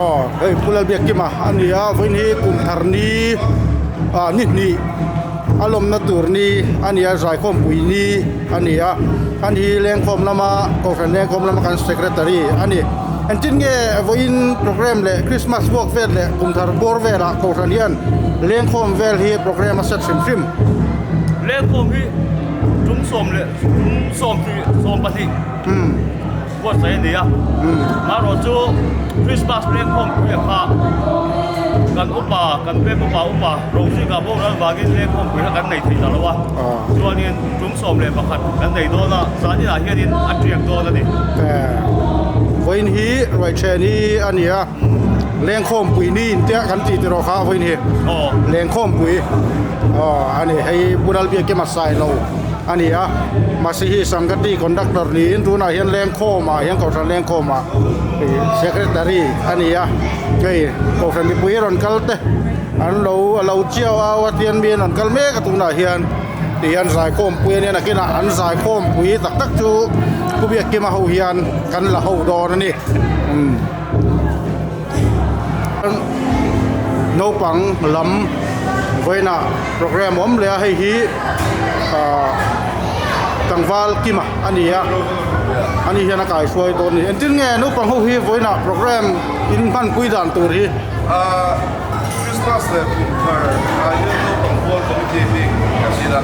Aw hei Pu Lalbiakkima a ni a vawiin hi kum thar ni ah ni hnih a lawmna tur ni a ni a zaikhawmpui ni a ni a ani hi lengkhawm lama kohhran lengkhawm lama kan secretary a ni engtin nge vawiin program leh christmas vuak vel leh kum thar bawr velah kohhran hian lengkhawm vel hi program a set hrim hrim. Lengkhawm hi tum sawm leh tum sawmhnih sawmpahnih. Buatsaih a ni a, marawh chu Christmas lengkhawm pui a kha kan upa kan pem upa upa Rozinga boral vangin lengkhawm pui kha kan nei thei ta lo a, chuanin tum 11 kan nei dawn a, zaninah hianin a tiak dawn a ni. Vawiin hi ruaithen hi a ni a, lengkhawm pui ni in tia kan tih tiraw kha vawiin hi lengkhawm pui a ni hei Pu Lalbiakima Sailo. a ni a mahse hi sangati conductor niin tunah hian lengkhawmah hian kohhran lengkhawmah ih secretary a ni a hei kohhran mipui rawn kal te an lo a lo chiau au a tian mi an rawn kal mek a tunah hian ti hian zaikhawm pui a nia nakinah an zaikhawm pui tak tak chu pu biakkima ho hian kan la ho dawn a ni umm naupang lam vawiinah program awm leh a hei hi ahh tlangval kima a ni a ani hian a kaihruai dawn a ni engtin nge naupang ho hi vawiinah program in hmanpui dan tur hi. Ahh Christmas leh kum thar ah hian naupang pawl committee bik kan din a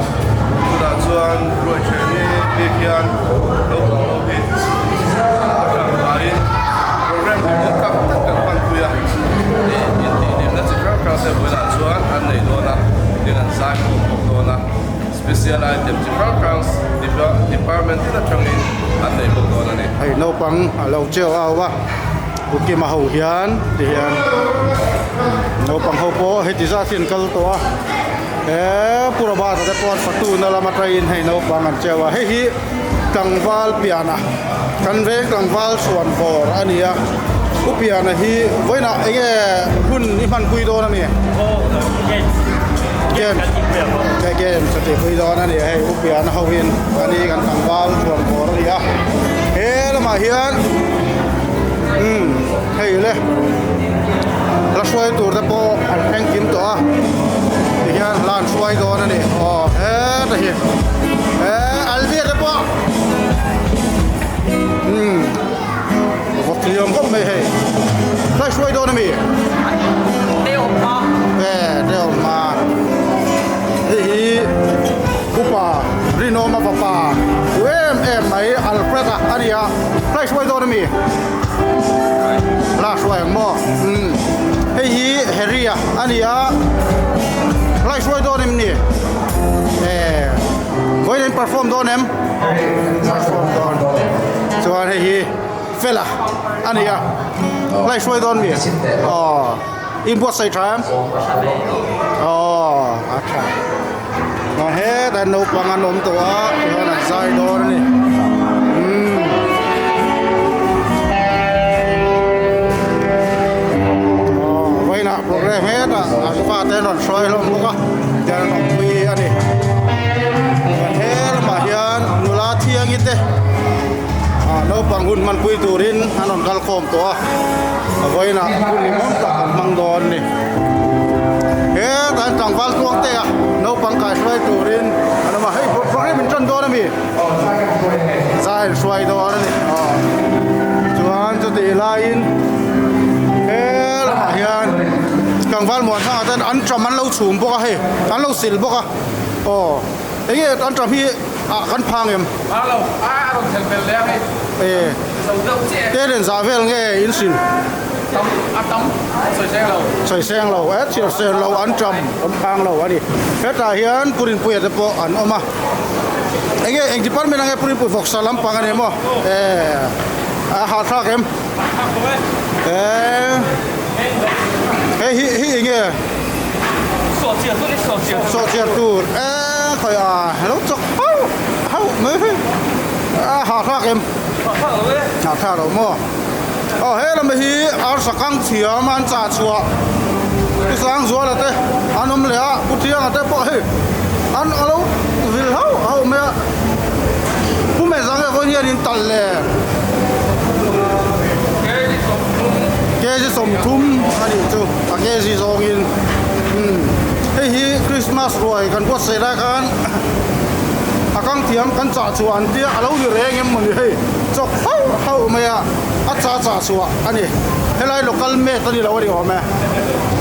chutah chuan ruaithiahni bik hian naupang ho hi a tangkaiin program hlimawm tak tak kan hmanpui a ih intihhlimna chi hrang hrang te bulah chuan an nei dawn a tin an zai khawm bawk dawn a special item chi hrang hrang department tin atangin an nei bawk dawn a ni. Hei naupang a lo cheu au a Pu Kima ho hian ti hian naupang ho pawh heti zat hi an kal tawh a he Pu Robert-a te pawh an fatu na lam atangin hei naupang an cheu a hei hi tlangval piana kan veng tlangval chhuan vawr a ni a Pu Piana hi vawiinah eng nge hun i hmanpui dawn a mi? Games games a tihpui dawn a ni hei Pu Piana ho in ani kan tlangval chhuan vawr a ni a he lamah hian umm hei le hla hruai tur te pawh an thleng kim tawh a tihian hla an hruai dawn a ni aw heta hi he alvia te pawh umm vawk liam khawp mai hei hla hruai dawn a mi e te awm hma hei hi upa rinawma fapa u em em mai Alfred a a ni a hla hruai dawn a mi. La hruai ang maw? Umm hei hi Harry a a ni a lai hruai dawn em ni? Eh vawiin an perform dawn em? Perform dawn chuan hei hi Fela a ni a lai hruai dawn mi? Aw in buatsaih tha em? Aw a tha hetah naupang an awm tawh a tichuan an zai dawn a ni umm aw vawiinah program hetah an fate an rawn hruai hlawm bawk a tian an awmpui a ni chuan he lamah hian nula thiangi te ah naupang hun hmanpui turin an rawn kal khawm tawh a vawiinah hun hlimawm tak an hmang dawn a ni. He kan tlangval tluang te a naupang kai hruai turin an awm a hei program in tan dawn a mi zai an hruai dawn a ni aw chuan chutih laiin he lamah hian tlangval muan hrangah chuan an ṭam an lo chhum bawk a hei an lo sil bawk a aw eng nge an ṭam hi ah kan phang em e te len zah vel nge in sil. Tam a tam sawi seng lo. Sawi seng lo e chhiar sen lo an tam an phang lo a ni. Hetah hian Purinpuia te pawh an awm a. Enge eng department ange Purinpui vawksa lampang a ni maw? E a hahthlak em? Hahthlak bawk e. E hei hi hi enge? Sawhchiar tur i sawhchiar tur. Sawhchiar tur e khawi a lo chawk hauh hauh mai hi a hahthlak em? Hahthlak lo e. Hahthlak lo maw? Aw he lam hi arsa kang thiam an chah chhuah Pu Sangzuala te an awm leh a Pu Thianga te pawh hei an alo vil hauh hauh mai a Pu Mezang erawh hian in talh le. Kg 30 a nih chu a kg zawngin umm hei hi Christmas ruai kan buatsaih lai khan a kang thiam kan chah chhuah an tia a lo ni reng em mawni hei chawk hauh hauh mai a a chah chah chhuah a ni helai local made a ni lo a ni awm e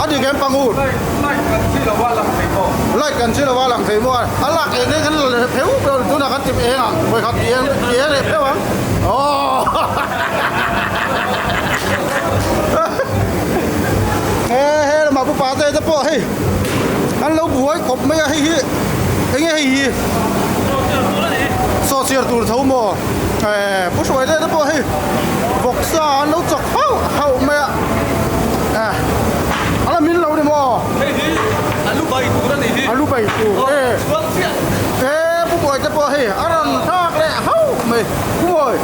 a dik em pangu light kan chi lo a lang thei maw a lak eng eng kan la leh pheuh pheuh tunah kan ti eng ang vawikhat ti eng ti eng leh pheuh ang aww. He he lamah pu pate te pawh hei an lo buai khawp mai a hei hi enge hei hi saw chhiar tur tho maw eh pu hruai te te pawh hei vawksa an lo chawk hauh hauh mai a eh a la min lo ni maw hei hi a lu bai tur a ni hi a lu bai tur e eh pu buai te pawh hei a rawn thlak leh hauh mai pu buai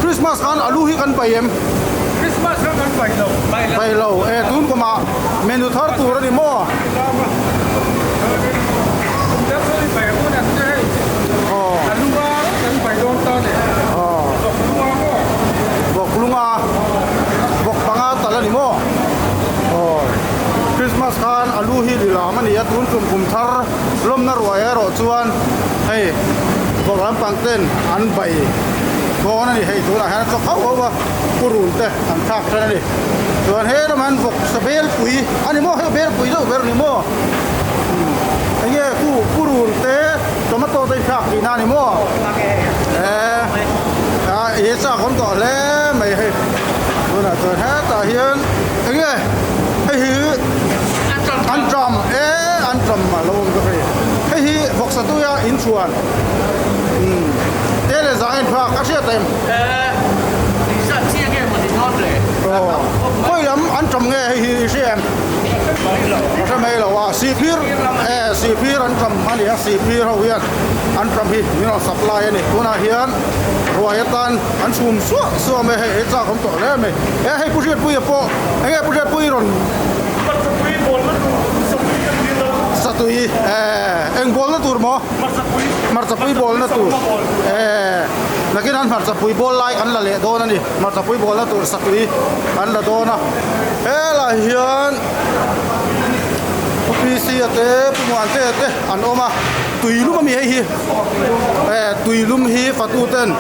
Christmas khan alu hi kan pai em? Christmas khan kan pai lo. Pai lo. E tun kumah menu thar tur a ni maw? Vawk lunga vawk panga tal a ni maw? Christmas khan alu hi lilam a ni a tun tum kum thar lawmna ruai erawh chuan hei vawk lampang ten an bai dawn a ni hei tunah hian a chawk hauh hauh a purun te an thlak then a ni chuan he lamah hian vawksa belpui a ni maw hei belpui deuh ber a ni maw enge khu purun te tomato te inthlak tihna a ni maw eh he chak awm tawh hle mai hei tunah chuan hetah hian enge hei hi an ṭam e an ṭam a lo awm bawk a ni hei hi vawksa tuia inchhuan. Te leh zang en phak a hriat em? Khawi lam an ṭam nge hei hi i hria em? Ka hre mai lo a, sihphir e sihphir an ṭam a ni a, sihphir ho hian an ṭam hi min rawn supply a ni. Tunah hian ruai atan an chhum suah suah mai hei ei chak awm tawh hle mai. E hei Pu Hriatpuia pawh eng nge Pu Hriatpui rawn Satui e eng bawlna tur maw? Hmarchapui bawlna tur eh nakin an hmarchapui bawl lai kan la leh dawn a ni hmarchapui bawlna tur satui an la dawn a helai hian pu PC a te pu Muante te an awm a tuilum a mi hei hi eh tuilum hi fatu ten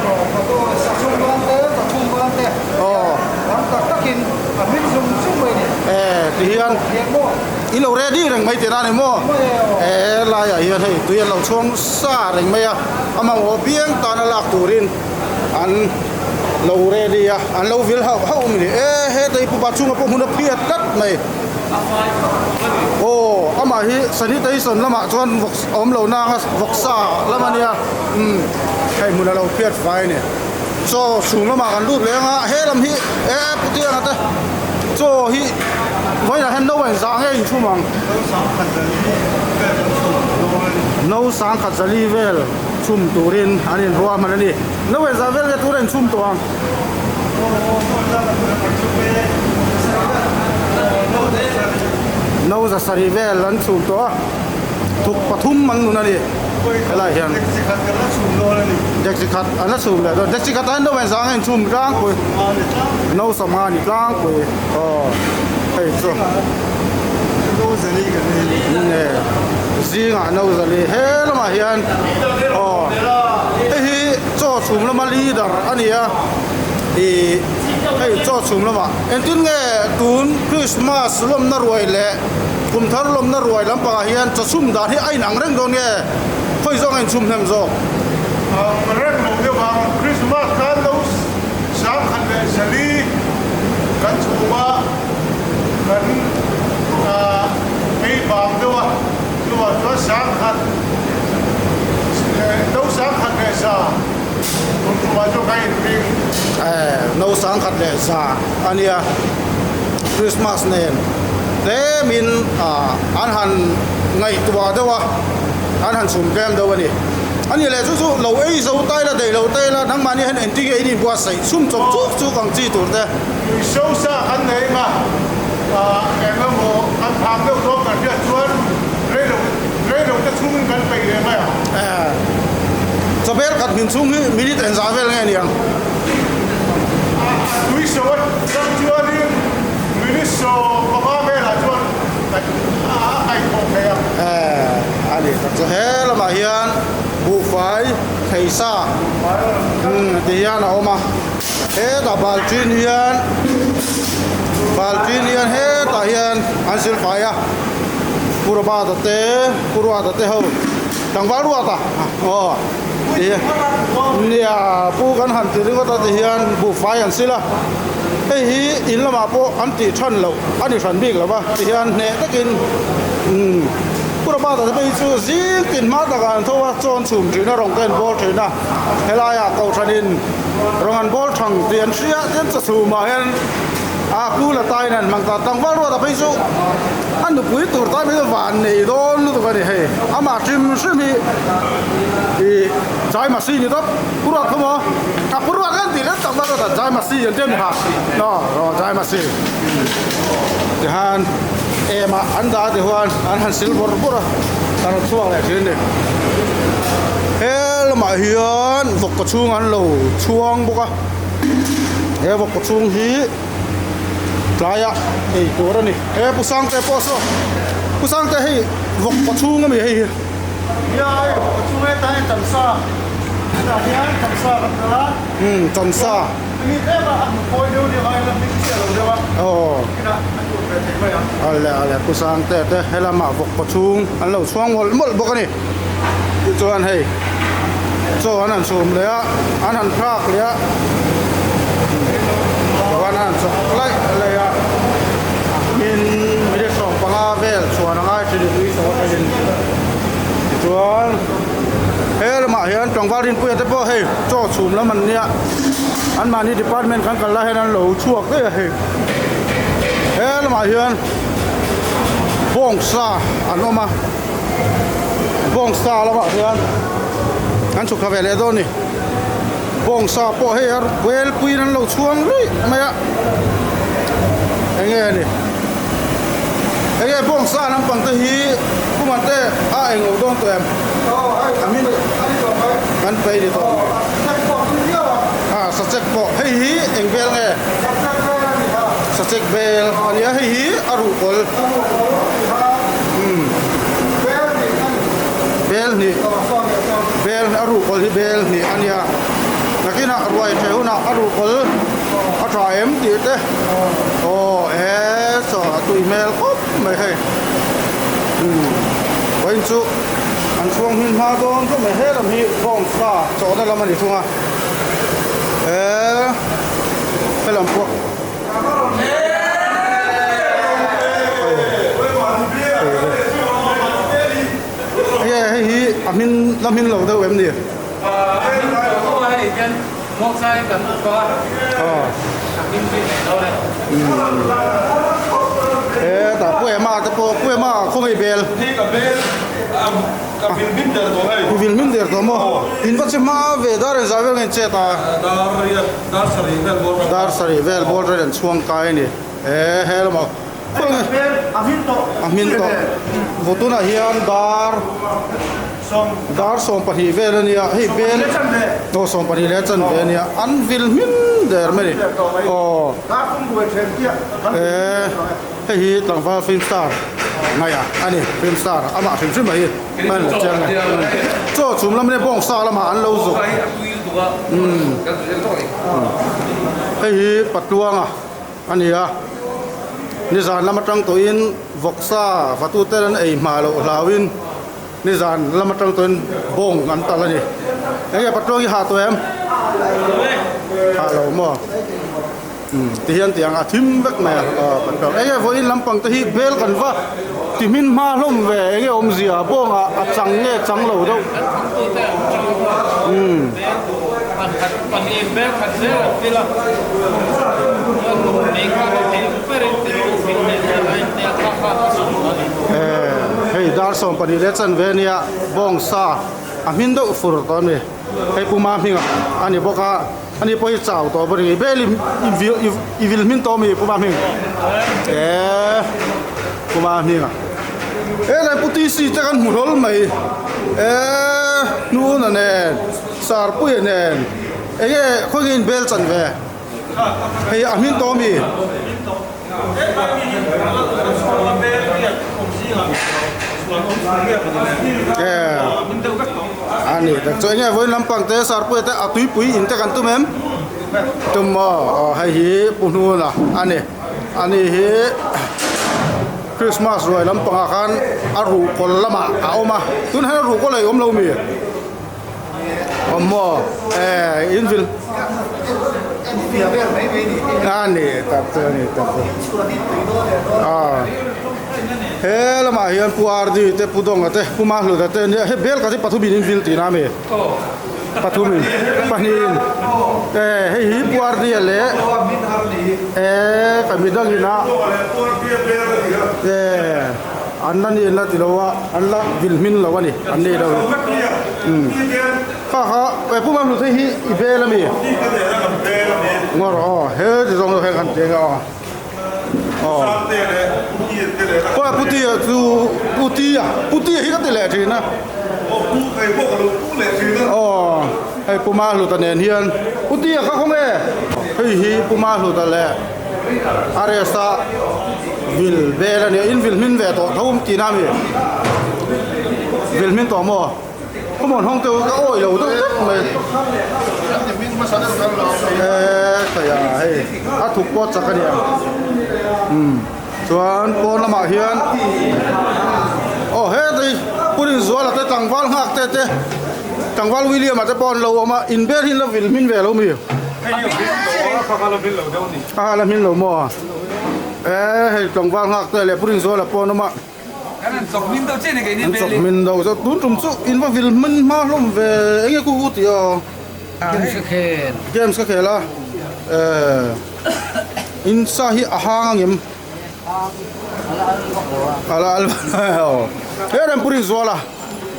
aw eh ti hian. I lo ready reng mai tihna a ni maw? He laiah hian hei tui an lo chhuang sa reng mai a, a mamawh piang tana lak turin an lo ready a, an lo vil hauh hauh a ni. E hetei pupa chunga pawh hmun a phiat tlat mai. Aw amah hi sanitation lamah chuan vawk awm lo nanga vawk sa lam a nia umm hei hmun a lo phiat fai a ni. Chaw chhung lamah kan lut leh anga he lam hi e putianga te chaw hi vawiinah hian no a inzah nge inchhum ang no sangkhat zali vel chhum turin an inruah hman a ni no inzah vel nge tura inchhum tawh ang. No za sarih vel an chhum tawh a thuk pathum an nun a ni. Helai hian Taxi khat an la chhum leh dawn taxi khat ah hian no engzah nge inchhum tlangpui no sawmnga a ni tlangpui aw hei chu nge zingah no zali he lamah hian aw hei hi chaw chhum lama leader a ni a ih hei chaw chhum lamah engtin nge tun Christmas lawmna ruai leh. Kum thar lawmna ruai lampangah hian chaw chhum dan hi a inang reng dawn nge? Khawi zawng a inchhum hnem zawk? Ang reng lo deuh ang. Christmas khan lo 10,000 leh 4 kan chhum a, kan ei vang deuh a, chuvang chuan 10,000 leh no 10,000 leh 100 kum tumah chu ka inring. No 10,000 leh 100 a nia. Christmas nen tlemin an han ngaihtuah deuh a, an han chhum tlem deuh a ni. A nih leh chu chu lo ei zo ta ila daih lo ta ila nangmahni hian engtin nge in inbuatsaih chhum chawp chuk chuk ang chi tur te. Tui so sa kan nei eng a, eng emaw kan phak deuh dawn kan hriat chuan reilo reilo te chhungin kan peih leh mai ang. Chawbel khat hmin chhung hi minute engzah vel nge niang? A tui so a. Chang chuanin Minute 15 velah chuan a kaihthawh thei a. A ni tak chu he lamah hian buhfai thei sa ti hian a awm a, hetah baltin hian baltin hian hetah hian an silfai a, Pu Robert-a te Pu Ruata te ho tlangval Ruata aw ti nia pu kan han ti ringawt a ti hian buhfai an sil a, hei hi in lamah pawh an tih than loh a ni hran bik lo va ti hian hneh takin umm Pu Robert-a te phei chu zing tin hma takah an tho a chaw an chhum thin a rawng te an bawl thin a helaiah kohhranin rawng an bawl thang tih an hria tin chawchhumah hian a kul a tain an hmang ta tlangval Ruata phei chu a nupui tur tan hi van nei dawn lutuk a ni hei amah hrim hrim hi ih Jai Masih ni tawp Pu Ruat kha maw a Pu Ruat kan tih leh tlangval Ruata Jai Masih an ti a ni ha aw Jai Masih tihian emah an dah ti huan an han sil bawrh bawrh a a rawn chhuak leh thin a ni he lamah hian vawk kaw chhung an lo chhuang bawk a he vawk kaw chhung hi tlaiah ei tur a ni he pu sangte pawh saw pu sangte hei vawk kaw chhung ami hei hi. Nia hei vawk kaw chhung hetah hian chansa hetah hian chansa kan tel a. Umm chansa. Hemi tlem a han kawi deuh deuh a ila hming chiah lo deuh a. Aw. Kinah a tur ve thei mai ang. Ale ale pu sangte te helamah vawk kaw chhung an lo chhuang mawlh mawlh bawk a ni. Tichuan hei chaw an han chhum leh a an han thlak leh a chuan an han chawk laih laih a tin minute 15 vel chhuan a ngai thin tui tawh atangin tichuan he lamah hian tlangval rinpuia te pawh hei chaw chhum lam an nia anmahni department kan kal lai hian an lo chhuak daih a hei he lamah hian bawngsa an awm a. Bawngsa lamah hian an chhuk thla ve leh dawn a ni bawngsa pawh hei a velpuiin an lo chhuang luih mai a eng nge ni eng nge bawngsa lampang te hi kumah te a eng lo dawn tawh em kan peih ni tawh a sachek pawh hei hi eng vel nge sachek vel a nia hei hi a ruhkawl. Bel hnih bel a ruhkawl hi bel hnih a nia nakinah ruai theh hunah a ruhkawl a tha em tih te aw he saw a tui hmel khawp mai hei vawiin chu an chhuang hmin hma dawn khawp mai he lam hi bawngsa chawhna lam a ni thung a he helam pawh. Hei hei hi a hmin la hmin lo deuh em ni? Hetah Pu Ema te pawh Pu Ema khawngaih bel. Ka vil hmin der tawh hei. I vil hmin der tawh maw? In va che hma ve dar engzah vel nge in chet a? Dar riat, dar sarih vel bawr Dar sarih vel bawr vel an chhuang kai a ni. E he lamah A hmin tawh. A hmin tawh. Vaw tunah hian dar dar 12 vel a nia. Hei bel aw 12 leh chanve a nia. An vil hmin der mai a ni. Aw. E Hei hi tlangval film star ngaih a a ni film star amah hrim hrim a hi a ni chiang e chaw chhum lam nia bawngsa lamah an lo zuk umm hei hi patluanga a ni a nizan lam atang tawhin vawksa vatute an ei hma loh hlauhin nizan lam atang tawhin bawng an talh a ni enge patluang hi ha tawh em ha lo maw. Ti hian tiang a thim vek mai a aw kan tawk enge vawiin lampang te hi bel kan va ti hmin hma hlawm ve enge awmzia bawngah a chang nge chang lo deuh umm. Hei dar 12 leh chanve ania bawng sa a hmin deuh fur tawh a ni hei puma hmingah a ni bawk a. Ani pawh hi chau tawh bawk a ni. Bel i vil hmin tawh ami Puma hming? Eee Puma hming a. He lai Pu TC te kan hmu hlawl mai. Eee Hnuna nen Sarpuia nen enge khawnge in bel chan ve? Hei a hmin tawh ami? A ni tak chu enge vawiin lampang te sarpuia te a tuipui in te kan tum em? Tum maw? Aw hei hi Pu Hnuna a ni. A ni hi Christmas ruai lampangah khan a ruhkawl lamah a awm a, tunah hian a ruhkawl a awm lo mi? Awm maw? Eh in vil a ni tak chu a ni tak chu a he lamah hian Pu RD te Pu Dawnga te Pu Mahluta te nia hei bel ka chu pathum in in vil tihna a mi pathum in pahnih in eh hei hi Pu RD a leh eh ka midang in a eh. An la ni la ti lo a, an la vil hmin lo a ni, an ni lo. Umm. Kha kha, eh Pu Mamhlu thei hi i bel a mi? Ngawr aw, he ti zawng zawng hian kan ti anga aw. Aw. Khawi Pu Tia chu, Pu Tia, Pu Tia hi ka ti leh thin a. Aw, hei Pu Mahluta nen hian, Pu Tia kha khawnge? Hei hi Pu Mahluta leh. A rest a vil vel a nia in vil hmin ve tawh tho tihna a mi vil hmin tawh maw khawmuan hawng te ka awih lo deuh tlat mai eee khaia hei a thuk pawh chak a nia umm chuan pawn lamah hian aw hetei pu Rinzuala te tlangval nghak te te tlangval William-a te pawh an lo awm a in ber hi an la vil hmin ve lo mi. A la hmin lo maw? E hei tlangval nghak te leh Pu Rinzuala pawh an awm a. An chawk hmin deuh chiah ni keini An chawk hmin deuh chuan tun tum chu in va vil hmin hma hlawm ve eng nge ku ku tih aw. Games ka khel. Games ka khel a. E in sa hi a hang ang em? A la al vak lo a. A la al vak lo. He rem Pu Rinzuala.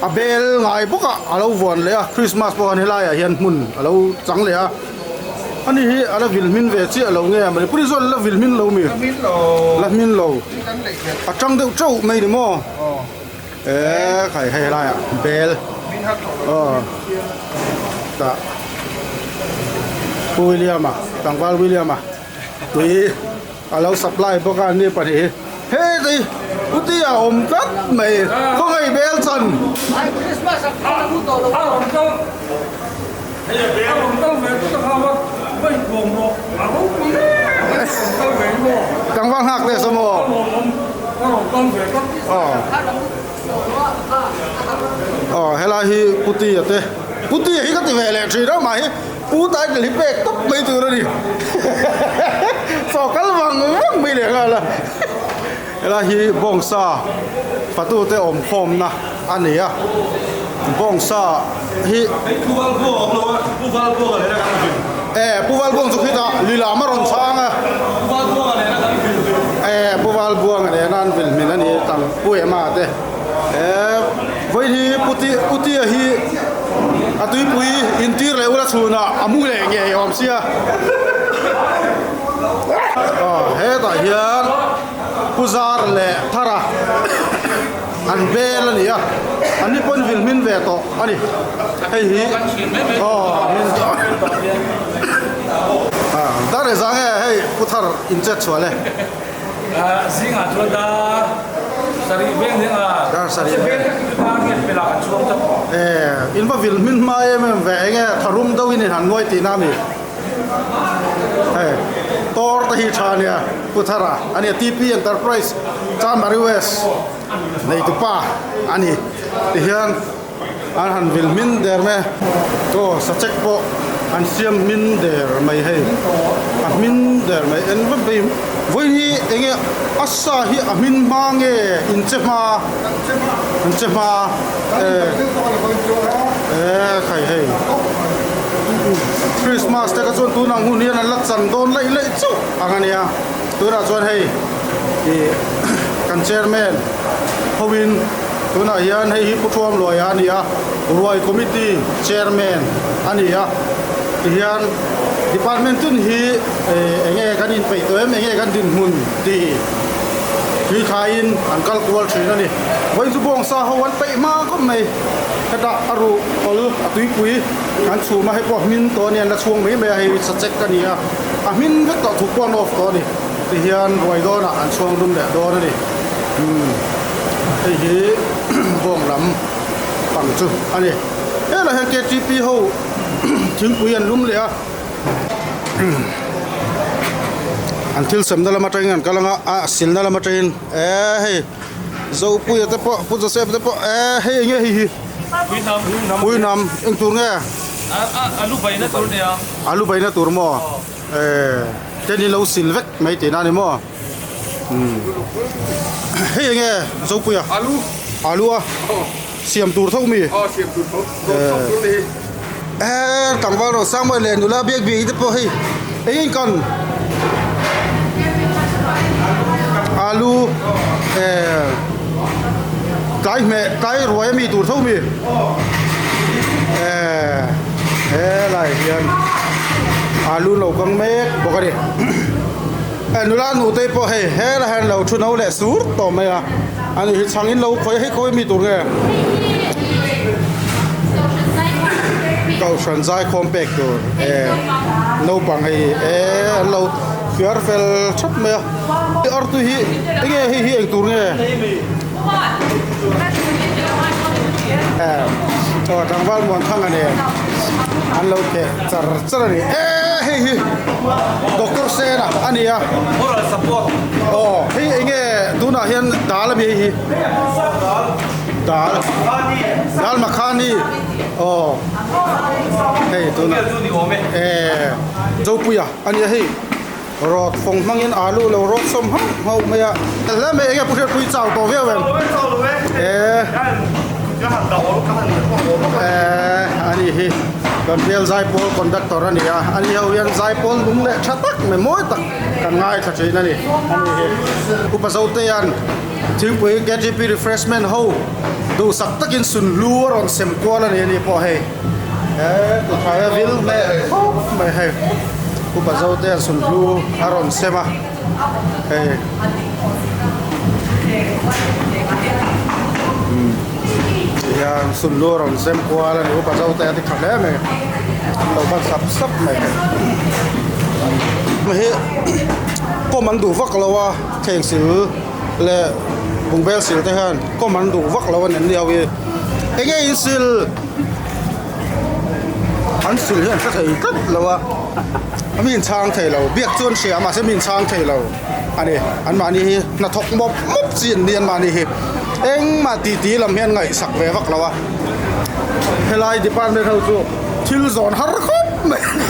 A bel ngai bawk a a lo vuan leh a Christmas pawh khan helaiah hian hmun a lo chang leh a ani hi a la vil hmin ve chiah lo nge mawni puri chuan la vil hmin lo mi la hmin lo a tang deuh teuh mai ni maw eh khai hei helaiah bel aw tah Pu William-a tlangval William-a tui. A lo supply bawk a ni pahnih hi heti kuti a awm tlat mai khawngaih bel chan. Tlangval nghak teh saw maw. Aw aw helai hi kuti a te kuti hi ka ti ve leh thin a mah hi. Pu title hi pek tawp mai tur a ni. Chaw kal vang vang mai leh nghal a. Helai hi bawngsa fatute awm khawmna a ni a. Bawngsa hi Pu Valbuang a awm lo a, Pu Valbuanga lehna kan vil. E, Pu Valbuang chu khitah lilam a rawn chhang a. Pu Valbuanga lehna kan vil hmin. E, Pu Valbuanga lehna an vil hmin a ni tang Pu Emma te. E, vawiin hi Pu Ti, Pu Tia hi a tuipui intir leh ula chhunah a mu leh ngei awm sia. Aw, hetah hian Pu Zar leh Thara an bel a ni a, an ni pawhin vil hmin ve tawh a ni. Hei hi, aw, hmin tawh. Dar leh zang e, hei Pu Thar inchet chhuah le. Zingah chuan dar sarih veng hneng a, Dar sarih veng. Dar nge pelah kan chhuak tlat. Eh, in va vil hmin hma em em ve enge tharum deuh in in han nuai tihna a mi? Hei, Tor te hi tha ania, Pu Thara ania, TP Enterprise, Chanmari West neitupa a ni. Tihian an han vil hmin der mai a, aw sachek pawh an siam hmin der mai hei a hmin der mai en vek vei vawi hi enge a sa hi a hmin hma nge in che hma an che hma eh eh khai hei Christmas te kha chuan tun ang hun hian an la chan dawn laih laih chauh ang a nia tunah chuan hei ih kan chairman hovin. Tunah hian hei hi Pu Thuamluaia a ni a, Ruai Committee Chairman a ni a, tihian Department tun hi eng nge kan inpeih tawh em, eng nge kan dinhmun tih tui thlaiin an kal kual thin a ni. Vawiin chu bawngsa ho an peih hma khawp mai, hetah a ruh kawl a tuipui an chhum a, hei pawh a hmin tawh a ni, an la chhuang mai mai a, hei sachek a ni a, a hmin vek tawh thuk pawh an off tawh a ni. Tihian ruai dawnah an chhuang dum leh dawn a ni. Umm hei hi bawng lam pang chu a ni. Helai hian ktp ho thingpui an lum leh a. An thil semna lam atangin an kal ang a, a silna lam atangin eh hei Zopuia te pawh Pu Joseph te pawh eh hei eng nge hei hi? Puihnam. Puihnam eng tur nge? A lu baina tur nia. A lu baina tur maw? Eh ten in lo sil vek mai tihna a ni maw? Umm hei eng nge Zopuia? Alu. Alu a? Siam tur tho mi? Aw siam tur tho. Dawt chawp tur ni hi. Eh tlangval rawh sang mai leh nula biak biak te pawh hei eng in kan alu eh tlai hmeh tlai ruai ami tur tho mi eh helai hian alu lo kang mek bawk a ni eh nula nute pawh hei helai hian lo thu no leh sur tawh mai a. Ani hi chhang in lo khawi hei khawi mi tur nge? Kohhran zaikhawm pek tur e naupang hei e an lo fiar fel thap mai a artui hi enge hei hi eng tur nge? Aw tlangval muan thang a nen an lo keh char char a ni e hei hi doctor sena a ni a aw hei enge tunah hian dal a mi hei hi dal dal makhani aw hei tunah e zopuia a ni a hei. Rawt fawng hmangin alu lo rawt sawm hauh hauh mai a. Hle mai enge pu Hriatpui chau tawh viau em? Eee Eee ani hi kan bial zaipawl conductor a ni a, ani ho hian zaipawl lung leh tha tak mai mawi tak kan ngaithla thin a ni ani hi. Upa Zotea'n thingpui KTP refreshment ho duhsak takin sunhlu a rawn sem kual a ni ani pawh hei. He tuthlai a vil hmel khawp mai hei upa zo te an sunhlu a rawn sem a hei umm tihian sunhlu a rawn sem kual a ni upa zo te a ti tha hle mai an lo ban sap sap mai hei hei kawm an duh vak lo a thleng sil leh bungbel sil te hian kawm an duh vak lo a ni an ni ho hi enge in sil. An sil hian hre thei tlat lo a, mi in chhang thei lo, biak chu an hria a mahse mi in chhang thei lo a ni. Anmahni hi hnathawk mawp mawp chi an ni anmahni hi engmah tih tih lam hian ngaihsak ve vak lo a, helai department ho chu thil zawn har khawp mai a ni.